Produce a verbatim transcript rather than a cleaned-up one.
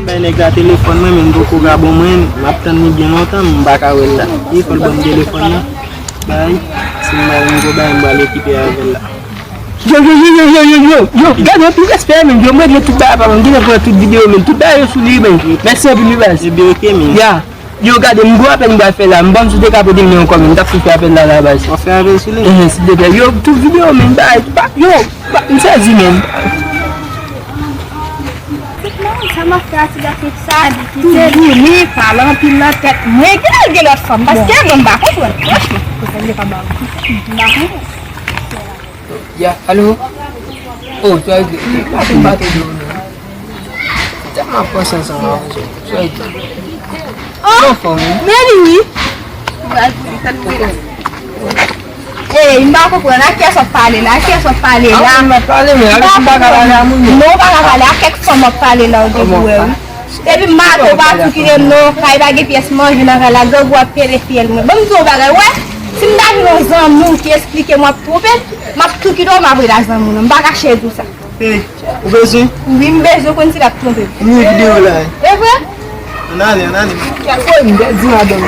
Bay nèg la telefòn mwen, men m poko ka bon mwen, m ap tann li byen lontan, m pa ka wè l la. Li fò l ban m telefòn nan. Bay, si m bay, m go bay, m pral okipe avè l la. Yo, yo, yo, yo, yo, yo, yo, yo, gade anpil respè, men yo, m regle tout bagay, pa m gentan pran tout videyo, men tout bagay yo sou li, men. Mèsi anpil, wi, baz. Ebyen, oke, men. Ya. Yo, gade, m gwo apèl m pral fè la. M panse ou te ka pote m li ankò, men m t ap sou fè apèl la, la, baz. W ap fè apèl sou li? Enhen, silvouplè. Yo, tout videyo, men, bay, pa, yo, pa, m sezi, men. Sa m ap fè a ti gate sa, li kite li, li pale anpil nan tèt mwen. Ki lè l gen lòt fanm? Paske mwen m pa konprann. Franchman, m pa konprann. Ya, alo? Oh, sou regle. Mwen pa te di w non. Tèlman panse ansanm avè w. Sou regle. Oh, men li wi. Ey, m pa konprann. A kiyès w ap pale la? A kiyès w ap pale la? A moun m ap pale, men avèk m pa ka pale a moun, non. Non, w pa ka pale. A kèk fanm w ap pale la, ou te pou wè wi. Depi maten w pa tou kite m nan kay, pa gen pyès manje nan kay la, grangou ap pede fiyèl mwen. Ban m di w yon bagay, wè, si m ta vin yon zanmi w ki esplike m w ap twonpe m, m ap tou kite w, m ap rele zanmi w non, m pa ka chèz ou sa. Hey, ou bezwen? Wi, m bezwen konn si l ap twonpe m. M wi videyo la. E vre? Ann ale, ann ale. Kèk fwa m pèdi madanm.